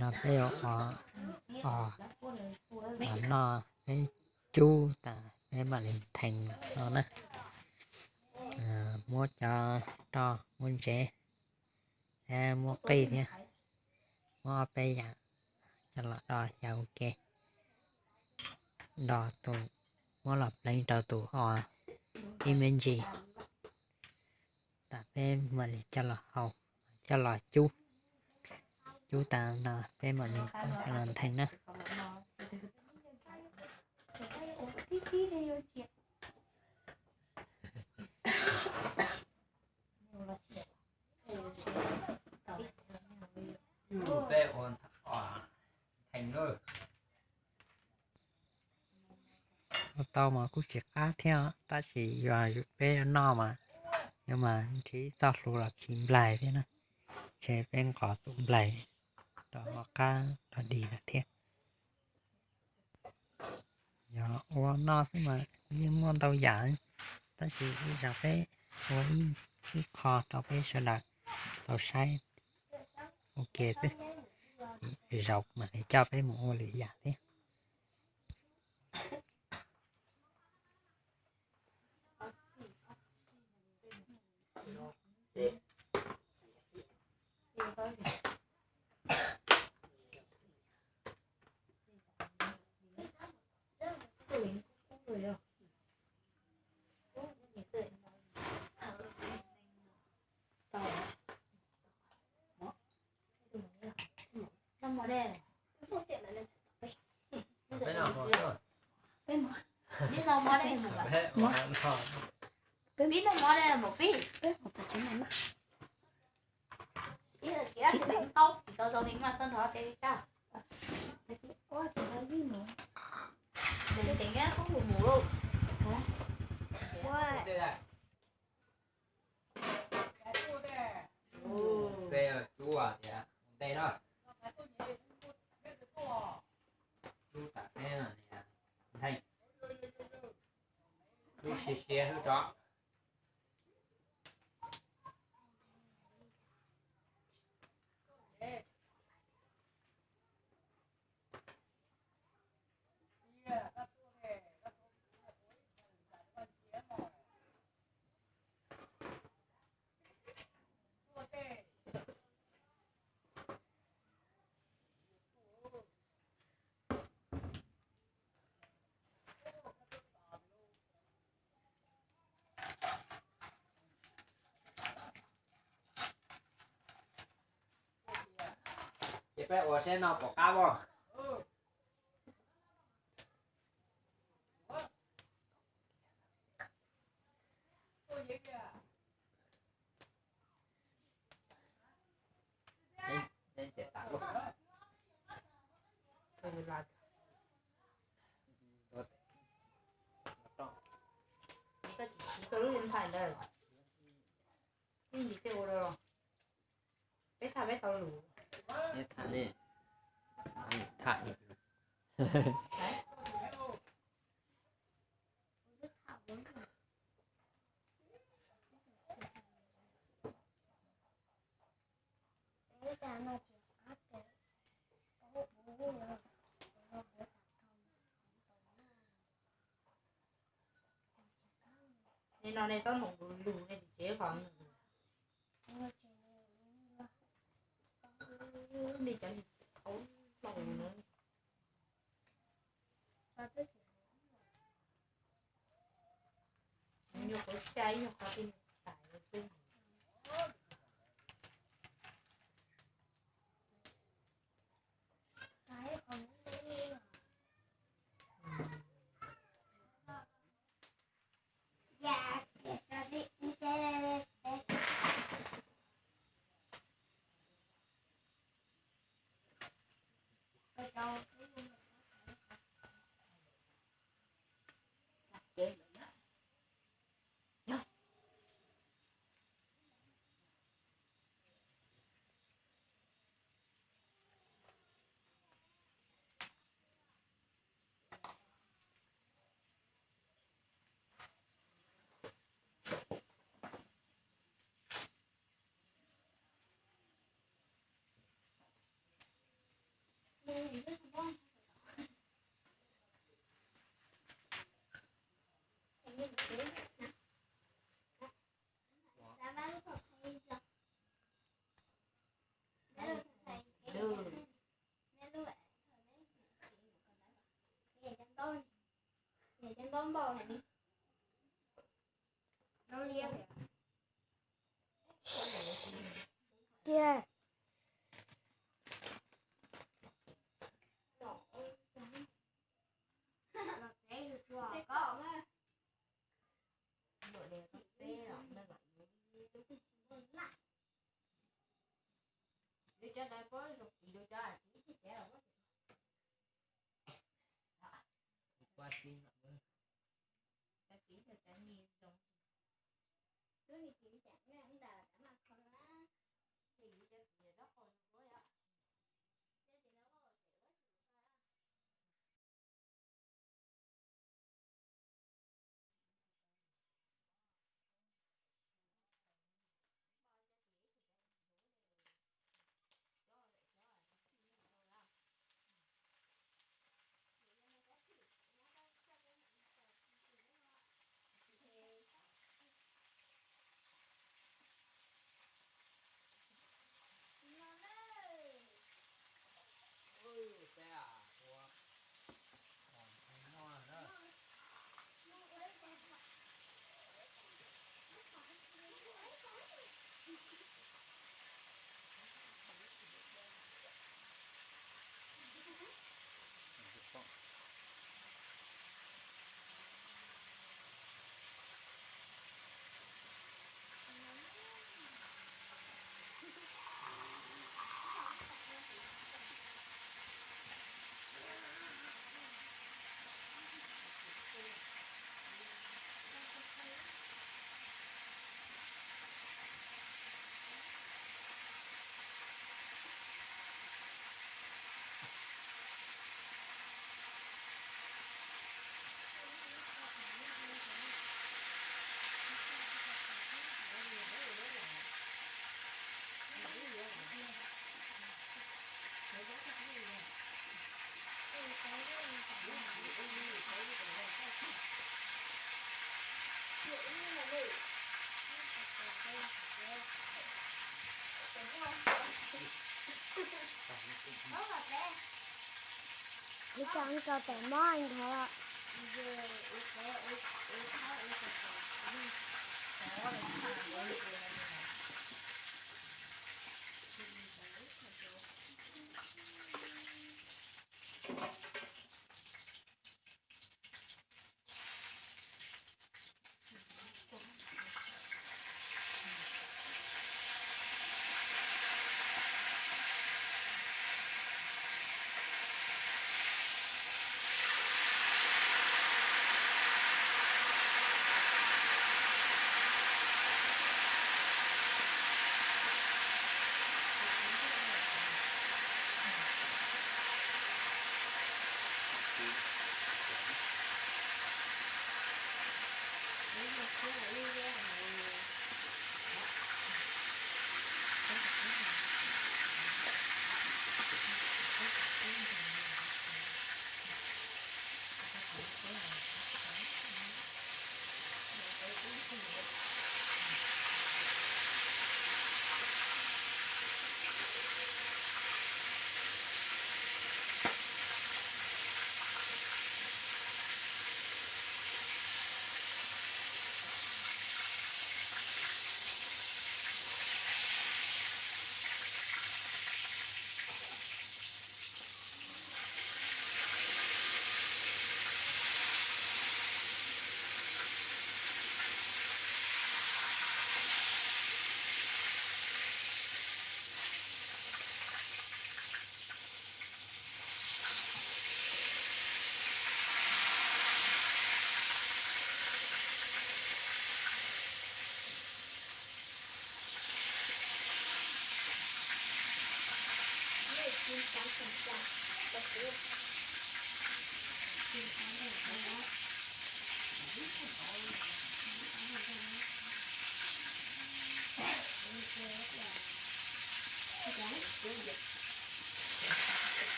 No peb yuav ua, ua noj peb cub tas peb mam li theem no na. Muab cov roj, muab ntsev, thiab muab qij thiab, muab ob peb yam coj los do xyaw ua ke. Do tus, muab los pleev rau tus os ib me ntsis, tas peb mam li coj los hau, coj los cub. Cub tas no peb mam li coj los theem na. Ua tau mas kuj tsis qab thiab, tab sis yog peb noj mas, yog mas nrhiav txoj hlua los khi nplaig thiab na, ces peb nqos tus nplaig rau qab rau dig lawm thiab. Yog ua noj xwb mas yeej muaj ntau yam, tab sis ib zaug peb ua ib qho rau peb sawv daws tau saib ua ke xwb, zaum mam li coj peb mus ua lwm yam thiab. Cub tas peb no, nthe, wb siav siav wb tso. Ces peb ua seb noj puas qab os. Koj tsis siv koj lub nthaim ntawd, ib ntsis tej ua rau peb tham peb tau lus. Peb tham li, tham li. Nim no nej tau num lus, nej tsis tsev qhov nej cov tau laus na. Nyuag qhuav xya ib nyuag qhov twg xais xwb. Tiag. Ib co ib co tes mob ntag.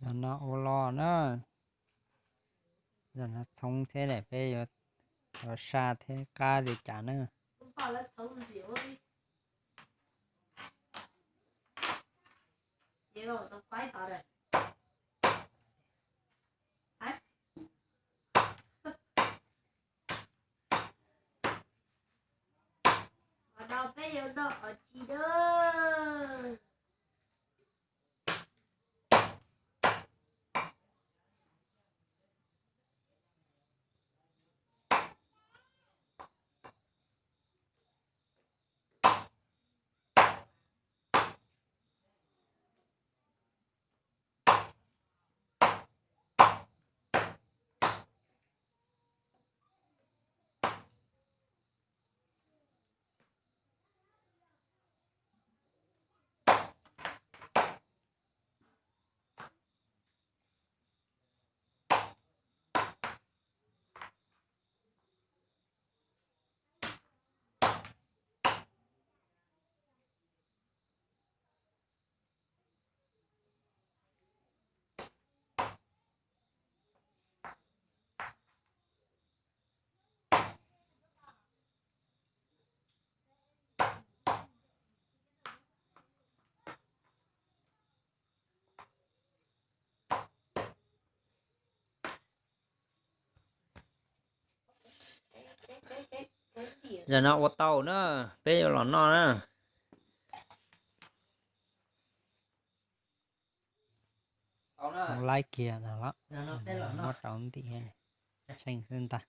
Yog no ua los na, yog no thoob thiab lawm peb yuav sa thiab qab li cas na. Ua no peb yuav noj qhov tsis na. Yog no ua tau na, peb yuav los noj na. Laib kiag no los, muab rau ntim, tsheej xwb ntag.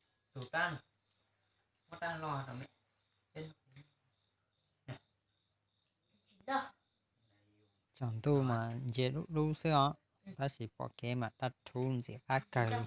Tsaus ntuj mas ntsia dub dub xwb os, tab sis pom kev mas daj rhuv ntxim qab kawg li.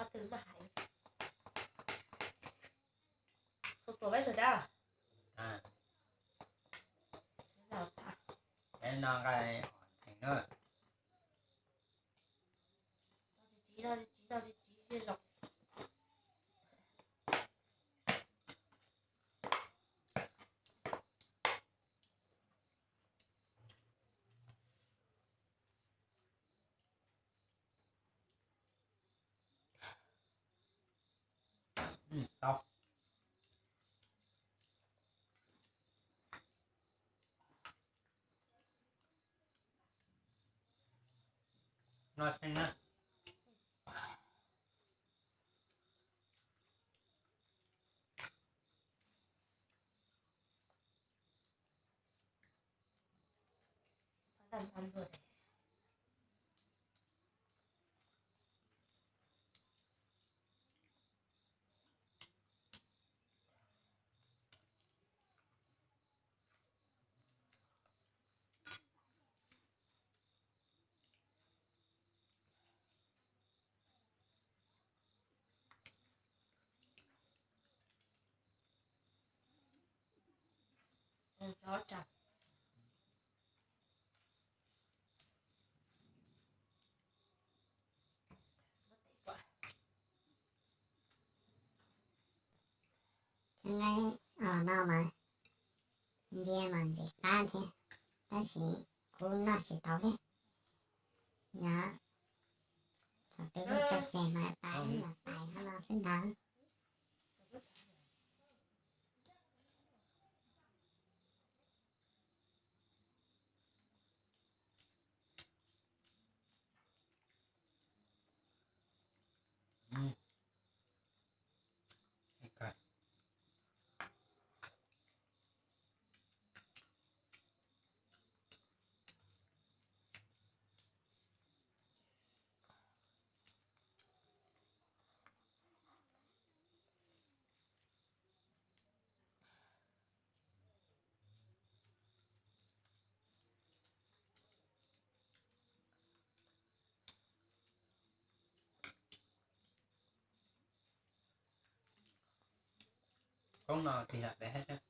Nqaij no mas ntsia mas ntxim qab thiab, tab sis kuv noj tsis tau thiab. Yog Thaum twg rau ces mas tais los tais no xwb ntag. Koob no tig lawm peb hab.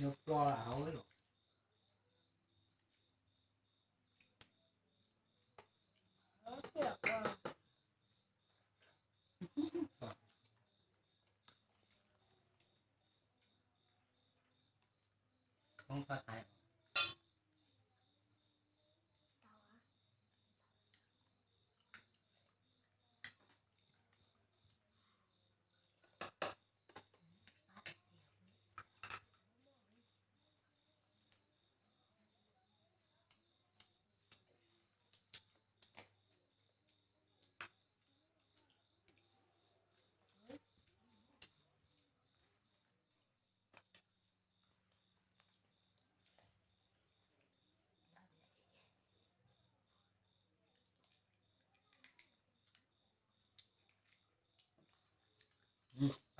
Nyob ploj hauv los.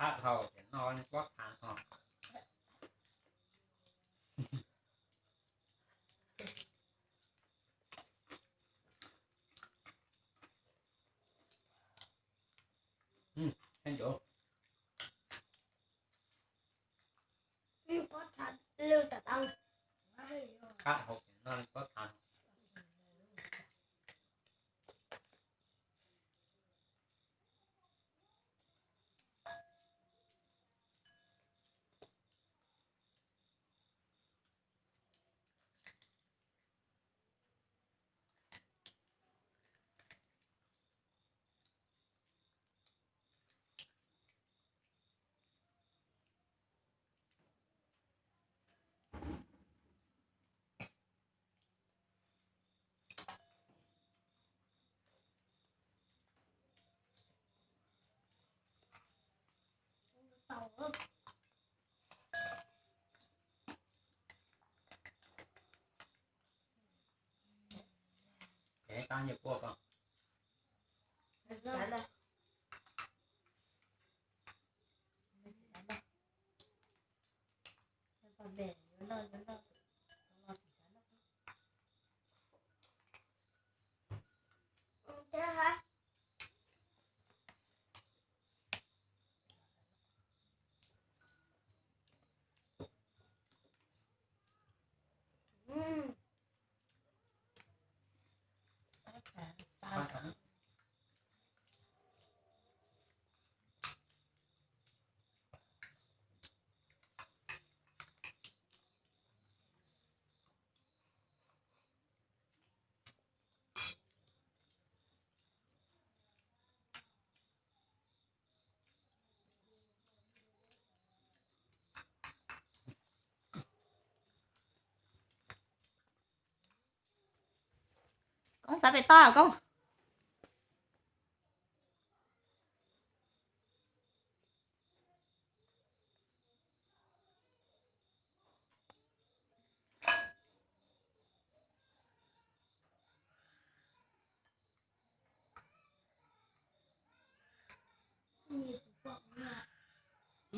Qab dhau ces noj pob txha ho. Qab dhau ces noj pob txha. Ces tau nyiam puas ko. Koob xav pem toj Koob.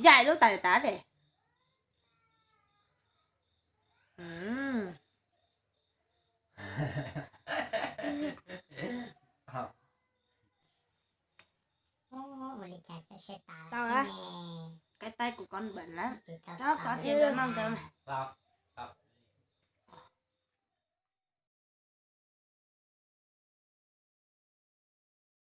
Yaim lub tais tas tes. Tau, qe tai kuv kov npam lawm. Tsob kov tsis nkaus no nkaus mas.